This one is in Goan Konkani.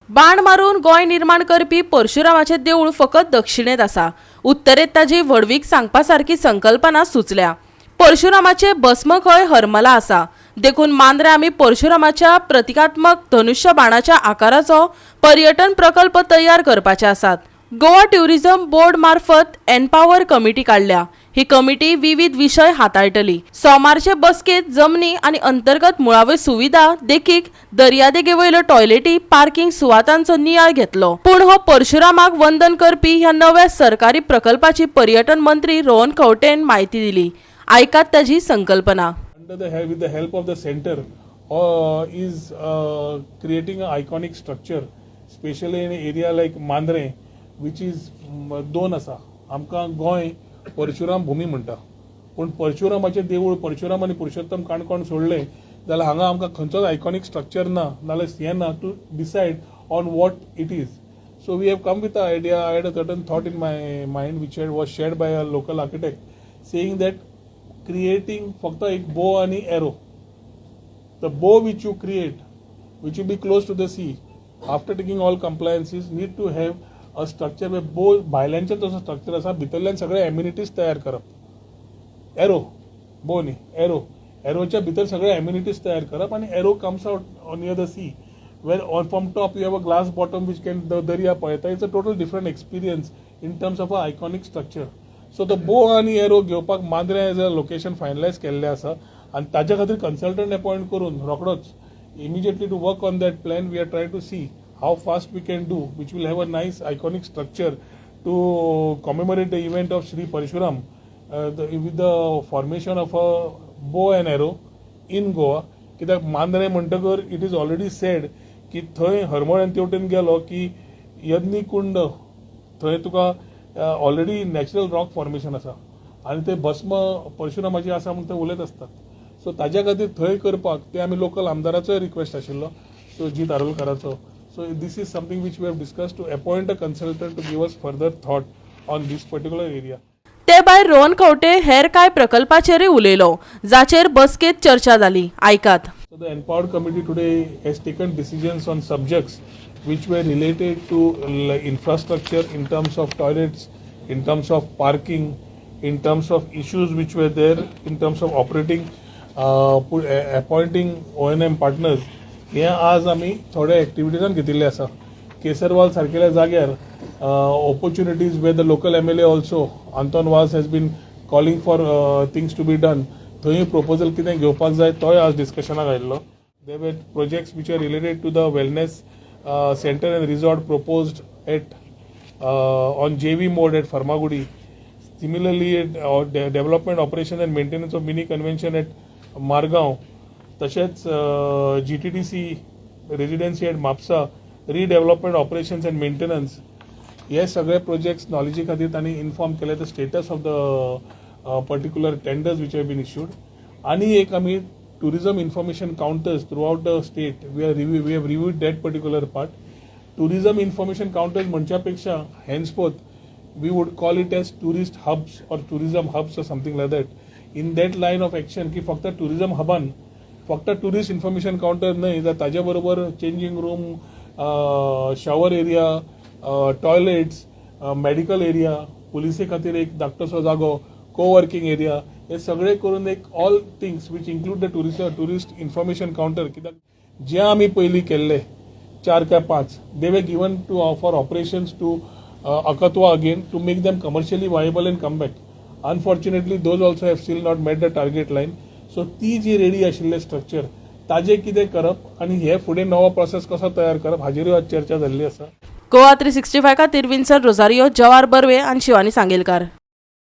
बाण मारून गोंय निर्माण करपी परशुरामाचें देवूळ फकत दक्षिणेत आसा. उत्तरेत ताजी व्हडवीक सांगपा सारकी संकल्पना सुचल्या. परशुरामाचे भस्म खंय हरमला आसा, देखून मांद्रे आमी परशुरामाच्या प्रतिकात्मक धनुष्य बाणाच्या आकाराचो पर्यटन प्रकल्प तयार करपाचे आसात. गोवा ट्युरिझम बोर्ड मार्फत एनपावर कमिटी काडल्या. ही कमिटी विविध विशय हाताळटली. सोमारचे बसकेत जमनी आनी अंतर्गत मुळाव्यो सुविधा, देखीक दर्यादेगेवयल्यो टॉयलेटी, पार्किंग सुवातांचो नियाळ घेतलो. पूण हो परशुरामाक वंदन करपी ह्या नव्या सरकारी प्रकल्पाची पर्यटन मंत्री रोहन खंवटेन म्हायती दिली. आयकात ताजी संकल्पना. Under the with the help of the center is creating an iconic structure, especially in an area like Mandre, which is दोन आसा. आमकां गोंय परशुराम भूमी म्हणटा, पूण परशुरामाचें देवूळ, परशुराम आनी पुरुषोत्तम काणकोण सोडलें जाल्यार हांगा आमकां खंयचोच आयकॉनीक स्ट्रक्चर ना, नाल्यार हें ना to decide on what it is. So we have come with a idea. I had a certain thought in my mind which was shared by a local architect, saying that creating फक्त एक बो आणि arrow, the bow which you create, which will be close to the sea, after taking all compliances, need to have a structure where bow भायल्यानचें तसो स्ट्रक्चर आसा, भितरल्यान सगळे एम्युनिटीज तयार करप. एरो, बो न्ही, एरो. एरोच्या भितर सगळे एम्युनिटीज तयार करप आनी arrow comes out near the sea, where on from top you have a glass bottom which can the दर्या पळयता. It's a total different experience in terms of a iconic structure. So the bow आनी एरो घेवपाक Mandrem as a location finalise केल्लें आसा आनी ताच्या खातीर कन्सल्टंट अपॉयंट करून रोखडोच immediately to work on that plan. We are trying to see how fast we can do, which will have a nice iconic structure to commemorate the event of Shri Parashuram with the formation of a bow and arrow in Goa. कित्याक मांद्रें म्हणटकर it is already said की थंय हरमळ आनी तेवटेन गेलो की यज्ञ कुंड, थंय तुका ऑलरेडी नॅचरल रॉक फॉर्मेशन आसा आनी ते भस्म परशुरामाची आसा म्हूण ते उलयत आसतात. सो ताज्या खातीर थंय करपाक ते आमी लोकल आमदाराचोय रिक्वेस्ट आशिल्लो, सो जीत आरोलकाराचो. So this is something which we have discuss, to appoint a consultant to give us further thought on this particular area. ते भायर रोहन खंवटे हेर कांय प्रकल्पाचेरूय उलयलो, जाचेर बसकेत चर्चा जाली. आयकात. So the empowered committee today has taken decisions on subjects which were related to infrastructure in terms of toilets, in terms of parking, in terms of issues which were there, in terms of operating, appointing O&M partners. हे आज आमी थोडे एक्टिविटीजान घेतिल्ले आसा. केसरवाल सारकेल्या जाग्यार opportunities where the local MLA also, Anton Vaz, has been calling for things to be done, थंय प्रपोजल कितें घेवपाक जाय, तोय आज डिस्कशनाक आयिल्लो. There were projects which are related to the wellness center and resort proposed at on JV mode at Farmagudi. Similarly, development, operation and maintenance of mini convention at Margao, तशेंच GTDC residency at Mapusa, redevelopment, operations and maintenance, हे सगळे प्रोजेक्ट्स नॉलेजी खातीर तांणी इन्फॉर्म केले, the status of the particular tenders which have been issued. आनी एक आमी tourism information counters throughout the state, we have reviewed that particular part. Tourism information counters म्हणच्या पेक्षा henceforth we would call it as tourist hubs or tourism hubs or something like that, in that line of action की फक्त टुरिझम हबान फक्त टुरिस्ट इन्फॉर्मेशन काउंटर न्हय, तर ताजे बरोबर changing room, shower area, toilets, medical area, पुलिसे खातीर एक धाकटोसो जागो, को वर्किंग एरिया, हे सगळे करून एक all things which include the tourist information counter. कित्याक जे आमी पयलीं केल्ले चार काय पांच, they were given to for operations to Akatwa again to make them commercially viable and come back. Unfortunately, those also have still not met the target line. So ती जी रेडी आशिल्ले स्ट्रक्चर, ताजें कितें करप आनी हे फुडें नवो प्रोसेस कसो तयार करप, हाजेरूय आज चर्चा जाल्ली आसा. गोवा 365 खातीर विन्सन रोजारियो, जवार बर्वे आनी शिवानी सांगेलकार.